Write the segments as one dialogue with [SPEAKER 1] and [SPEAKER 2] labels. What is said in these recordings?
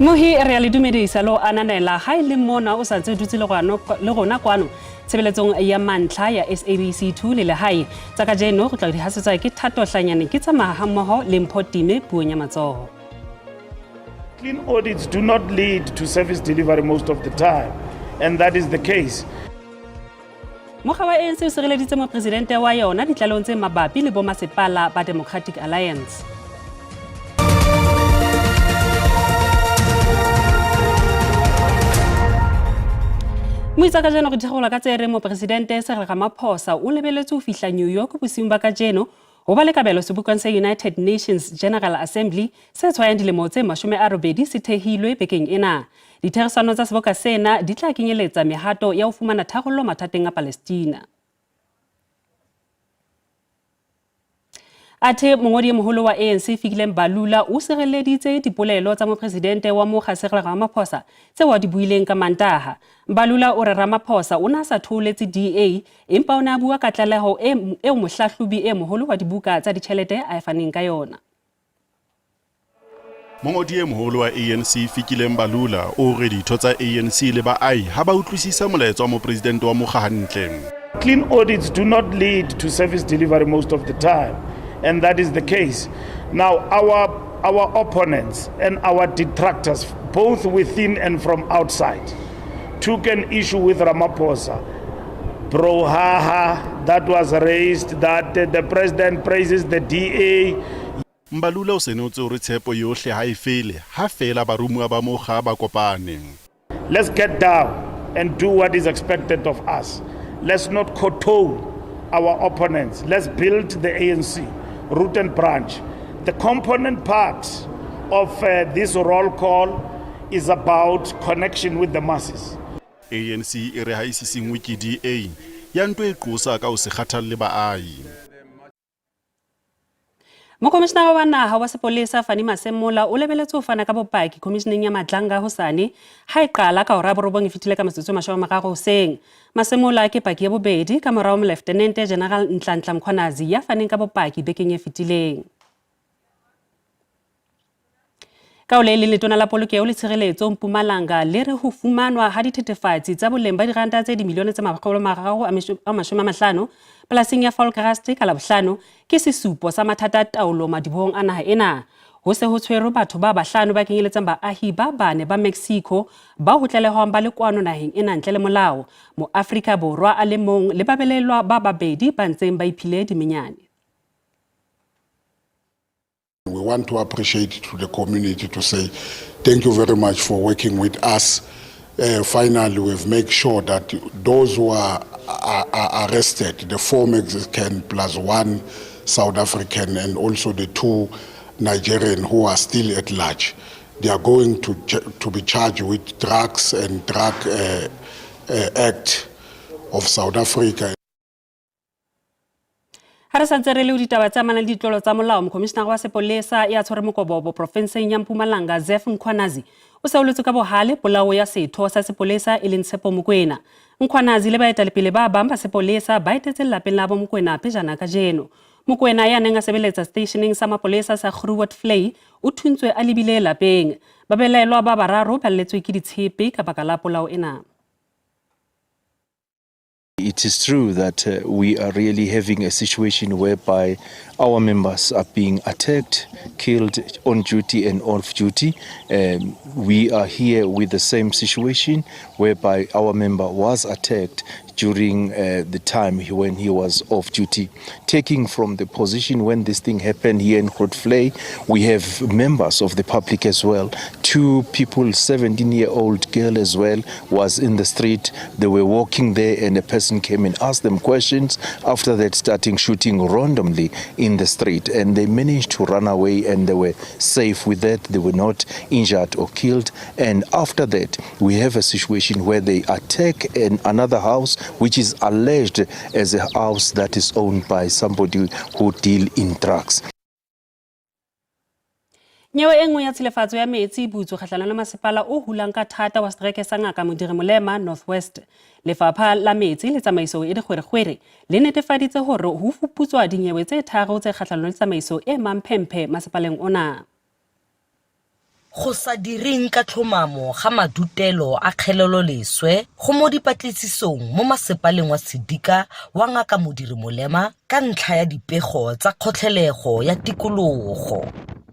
[SPEAKER 1] Mohi re a le dumedisa le ho ananela ha e le mona o sa ntse o dutse le rona kwano tshebeletsong ya mantlha ya SABC 2 le lehae tsa kajeno go tla di hasetswa ke Thato Hlanyane ke tsamaya hammoho le Mpho Time puong ya matsoho.
[SPEAKER 2] Clean audits do not lead to service delivery most of the time, and that is the case.
[SPEAKER 1] Mokga wa ANC o sireleditse mopresidente wa yona ditlalehong tse mabapi le bomasepala ba Democratic Alliance. Moitsa kajeno re thegola ka tse reng mopresidente Cyril Ramaphosa o lebeletse ho fihla New York bosiung ba kajeno ho ba le kabelo sebokeng sa United Nations General Assembly se tshwayang dilemo tse 80 se thehilwe bekeng ena. Ditherisano tsa seboka sena di tla kenyeletsa mehato ya ho fumana tharollo mathateng a Palestina. Athe mongodi e moholo wa ANC Fikile Mbalula o sireleditse dipolelo tsa mopresidente wa mokga Cyril Ramaphosa tseo a di buileng ka Mantaha. Mbalula o re Ramaphosa o ne a sa thoholetse DA empa o ne a bua ka tlaleho eo mohlahlobi e moholo wa dibuka tsa ditjhelete a e faneng ka yona.
[SPEAKER 3] Mongodi e moholo wa ANC Fikile Mbalula o re ditho tsa ANC le baahi ha ba utlwisisa molaetsa wa mopresidente wa mokga hantle.
[SPEAKER 2] Clean audits do not lead to service delivery most of the time, and that is the case. Now, our opponents and our detractors, both within and from outside, took an issue with Ramaphosa. Brouhaha that was raised that the president praises the DA.
[SPEAKER 3] Mbalula o senotse hore tshepo yohle ha e fele ha feela baromuwa ba mokga ba kopane.
[SPEAKER 2] Let's get down and do what is expected of us. Let's not kowtow our opponents. Let's build the ANC, root and branch. The component part of this roll call is about connection with the masses.
[SPEAKER 3] ANC e re ha e sisingwe ke DA ya nto e qosa ka ho se kgathalle baahi.
[SPEAKER 1] Mokomishinara wa naha wa sepolesa Fannie Masemola o lebeletse ho fana ka bopaki khomisheneng ya Madlanga hosane ha e qala ka hora ya borobong e fetile ka metsotso e 30 hoseng. Masemola ke paki ya bobedi ka morao Moleftенente General Nhlanhla Mkhwanazi ya faneng ka bopaki bekeng e fetileng. Ka ho le leng letona la polokeho le tshireletso Mpumalanga le re ho fumanwa ha dithethefatsi tsa boleng ba diranta tse dimilione tse 350 polasing ya Volkrust ka Labohlano ke sesupo sa mathata a taolo madibohong a naha ena. Ho se ho tshwerwe batho ba bahlano ba kenyeletsang baahi ba bane ba Mexico bao ho tlalehwang ba le kwano naheng ena ntle le molao, Moafrika Borwa a le mong le babelaellwa ba babedi ba ntseng ba iphile dimenyane.
[SPEAKER 4] We want to appreciate to the community to say thank you very much for working with us. Finally, we've made sure that those who are arrested, the 4 Mexican plus 1 South African and also the 2 Nigerian who are still at large, they are going to be charged with drugs and Drug Act of South Africa.
[SPEAKER 1] Ha re santse re le ho ditaba tse amanang le ditlolo tsa molao, mokomishinara wa sepolesa ya tshwere mokobobo profenseng ya Mpumalanga Zeph Mkhwanazi o saoletswe ka bohale polao ya setho sa sepolesa e leng Tshepo Mokoena. Mkhwanazi le baetelepele ba bang ba sepolesa ba etetse lelapeng la bo Mokoena pejana kajeno. Mokoena ya neng a sebeletsa seteisheneng sa mapolesa sa Grootvlei o thuntswe a lebile lapeng. Babelaelwa ba bararo ba lletswe ke ditshepe ka baka la polao ena.
[SPEAKER 5] It is true that we are really having a situation whereby our members are being attacked, killed on duty and off duty. We are here with the same situation whereby our member was attacked during the time when he was off duty. Taking from the position when this thing happened here in Grootvlei, we have members of the public as well. 2 people, 17-year-old girl as well, was in the street. They were walking there and a person came and asked them questions. After that, starting shooting randomly in the street, and they managed to run away and they were safe with that. They were not injured or killed. And after that, we have a situation where they attack another house, which is alleged as a house that is owned by somebody who deal in drugs.
[SPEAKER 1] Nyewe e nngwe ya tshilafatso ya metsi e butswe kgahlanong le masepala o hulang ka thata wa setereke sa Ngaka Modiri Molema North West. Lefapha la metsi le tsamaiso e dikgwerekgwere le netefaditse hore ho fuputswa dinyewe tse 3 tse kgahlanong le tsamaiso e mamphemphe masepaleng ona.
[SPEAKER 6] Go sa direng ka tlhomamo ga madutelo a kgeleloleswe go mo dipatlisisong mo Masepaleng wa Sedika wa Ngaka Modiri Molema ka ntlha ya dipego tsa kgotlhelego ya tikologo.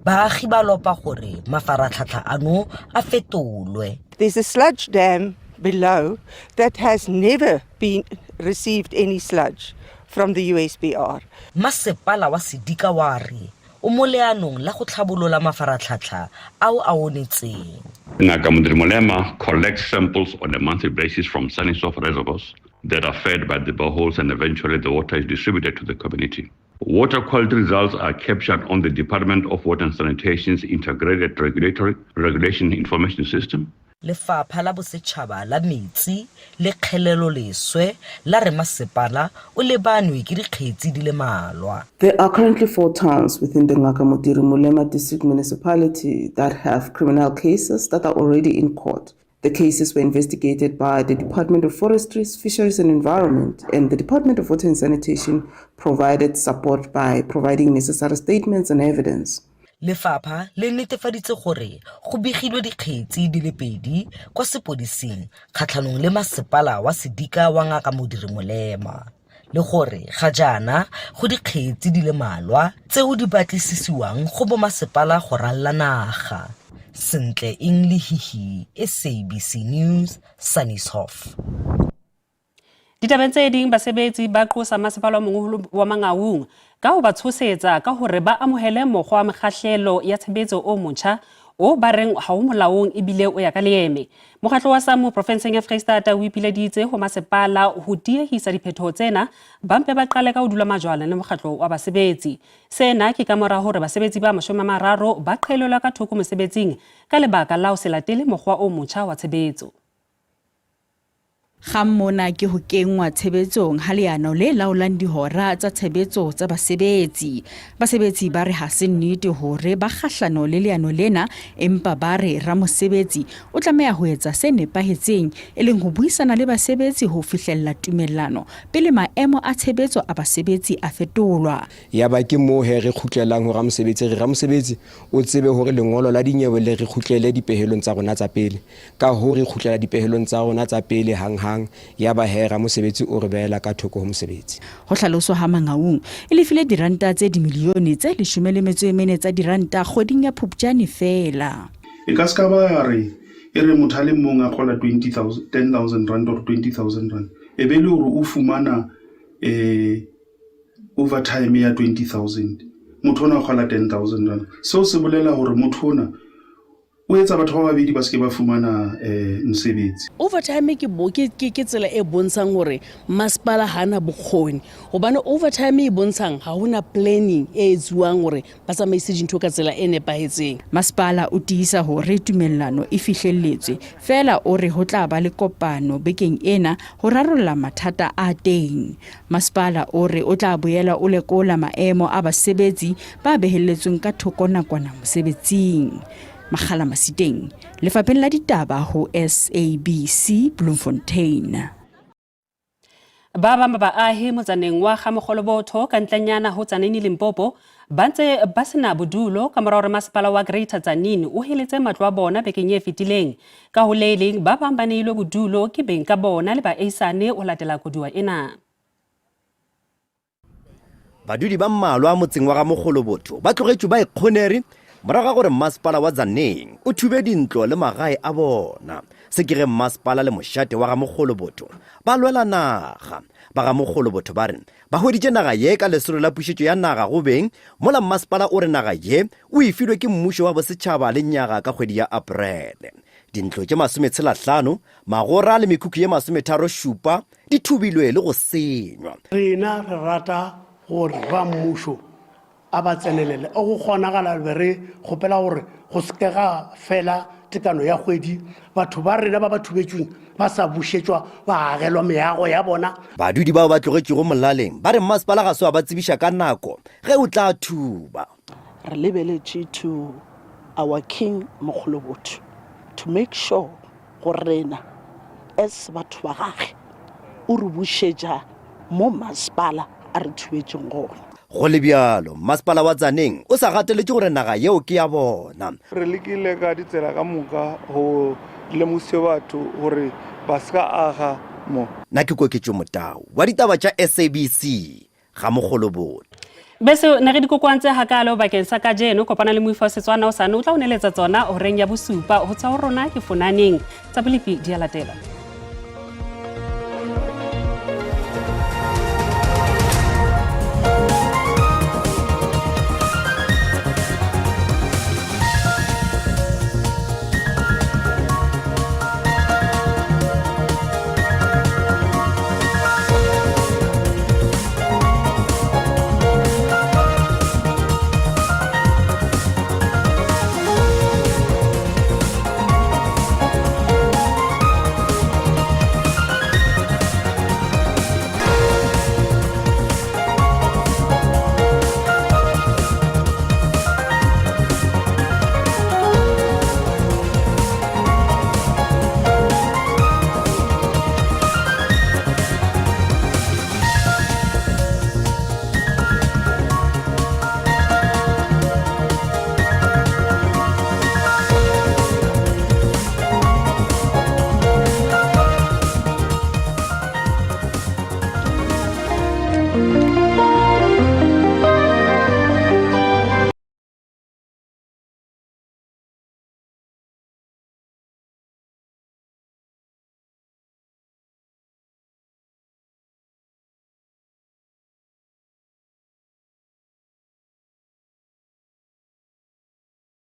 [SPEAKER 6] Baagi ba lopa gore mafaratlhatlha ano a fetolwe.
[SPEAKER 7] There's a sludge dam below that has never been received any sludge from the USBR.
[SPEAKER 6] Masepala wa Sedika wa re o mo leanong la go tlhabolola mafaratlhatlha ao a onetseng.
[SPEAKER 8] Ngaka Modiri Molema collects samples on a monthly basis from Sannieshof reservoirs that are fed by the boreholes, and eventually the water is distributed to the community. Water quality results are captured on the Department of Water and Sanitation's Integrated Regulatory Regulation Information System.
[SPEAKER 6] Lefapha la Bosetšhaba la Metsi le Kgeleloleswe la re masepala o lebanwe ke dikgetsi di le mmalwa.
[SPEAKER 9] There are currently 4 towns within the Ngaka Modiri Molema District Municipality that have criminal cases that are already in court. The cases were investigated by the Department of Forestry, Fisheries and Environment, and the Department of Water and Sanitation provided support by providing necessary statements and evidence.
[SPEAKER 6] Lefapha le netefaditse gore go begilwe dikgetsi di le 2 kwa sepodising kgatlhanong le masepala wa Sedika wa Ngaka Modiri Molema, le gore ga jaana go dikgetsi di le mmalwa tseo di batlisisiwang go bomasepala go ralala naga. Sentle Eng Lehihi, SABC News, Sannieshof.
[SPEAKER 1] Ditabeng tse ding, basebetsi ba qosa masepala wa moholo wa Mangaung ka ho ba tshosetsa ka hore ba amohele mokgwa wa mekgahlelo ya tshebetso o motjha o ba reng ha o molaong ebile o ya ka leeme. Mokgatlo wa SAMWU profenseng ya Freistata o ipileditse ho masepala ho diehisa diphetoho tsena, ba mpe ba qale ka ho dula majwala le mokgatlo wa basebetsi. Sena ke kamora hore basebetsi ba 30 ba qhelelwa ka thoko mosebetsing ka lebaka la ho se latele mokgwa o motjha wa tshebetso.
[SPEAKER 10] Kgang mona ke ho kenngwa tshebetsong ha leano le laolang dihora tsa tshebetso tsa basebetsi. Basebetsi ba re ha se nnete hore ba kgahlano le leano lena, empa ba re ramosebetsi o tlameha ho etsa se nepahetseng, e leng ho buisana le basebetsi ho fihlella tumellano pele maemo a tshebetso a basebetsi a fetolwa.
[SPEAKER 11] Ya ba ke moo he re kgutlelang ho ramosebetsi, re ramosebetsi o tsebe hore lengolo la dinyewe le re kgutlele dipehelong tsa rona tsa pele. Ka hoo re kgutlela dipehelong tsa rona tsa pele hanghang, ya ba he ramosebetsi o re behela ka thoko ho mosebetsi.
[SPEAKER 10] Ho hlaloswa ha Mangaung e lefile diranta tse dimilione tse 14 tsa diranta kgweding ya Phupjane feela.
[SPEAKER 12] E ka ska ba re e re motho a le mong a kgola 10,000 rand or 20,000 rand, e be le hore o fumana overtime ya 20,000, motho ona o kgola 10,000 rand. Seo se bolela hore motho ona o etsa batho ba babedi ba se ke ba fumana mosebetsi.
[SPEAKER 13] Overtime ke bo ke ke ke tsela e bontshang hore masepala ha na bokgoni, hobane overtime e bontshang ha hona planning e etsuwang hore ba tsamaise dintho ka tsela e nepahetseng.
[SPEAKER 10] Masepala o tiisa hore tumellano e fihlelletswe, feela o re ho tla ba le kopano bekeng ena ho rarolla mathata a teng. Masepala o re o tla boela o lekola maemo a basebetsi ba behelletsweng ka thoko nakwana mosebetsing. Makgala Masiteng, Lefapheng la Ditaba ho SABC Bloemfontein.
[SPEAKER 1] Ba bang ba baahi motsaneng wa Ga-Mogolobotho ka ntlenyana ho Tzaneen Limpopo ba ntse ba sena bodulo ka mora hore masepala wa Greater Tzaneen o heletse matlo a bona bekeng e fetileng. Ka ho le leng, ba bang ba neilwe bodulo ke beng ka bona le baahisane ho latela koduwa ena.
[SPEAKER 14] Badudi ba mmalwa motseng wa Ga-Mogolobotho ba tlogetšwe ba ikgonere morago ga gore masepala wa Tzaneen o thube dintlo le magae a bona. Se ke ge masepala le mošate wa Ga-Mogolobotho ba lwela naga. Ba Ga-Mogolobotho ba re ba hweditše naga ye ka lesolo la pušetšo ya naga go beng, mola masepala o re naga ye o e filwe ke mmušo wa bosetšhaba le nyaga ka kgwedi ya Aprele. Dintlo tše 65, magora le mekhukhu ye 37 di thubilwe le go senywa.
[SPEAKER 15] Rena re rata gore ba mmušo a ba tsenelele, o go kgonagala be re kgopela gore go se ke ga fela tekano ya kgwedi batho ba rena ba ba thubetšweng ba sa bušetšwa ba agelwa meago ya bona.
[SPEAKER 14] Badudi bao ba tlogetšego molaleng ba re masepala ga se wa ba tsebiša ka nako ge o tla thuba.
[SPEAKER 16] Re lebeletše to our King Mogolobotho to make sure gore rena as batho ba gage o re bušetša mo masepala a re thubetšeng gona.
[SPEAKER 14] Go le bjalo, masepala wa Tzaneen o sa gateletše gore naga yeo ke ya bona.
[SPEAKER 17] Re lekile ka ditsela ka moka go lemosiša batho gore ba se ka aga mo.
[SPEAKER 14] Nna ke Koketšo Motau wa ditaba tša SABC, Ga-Mogolobotho.
[SPEAKER 1] Beso ne re di kokoantse hakaalo bakeng sa kajeno. Kopana le moifa wa Setswana o sane o tla o neletsa tsona horeng ya bosupa. Ho tswa ho rona ke Fonaneng. Tsa bolepi di a latela.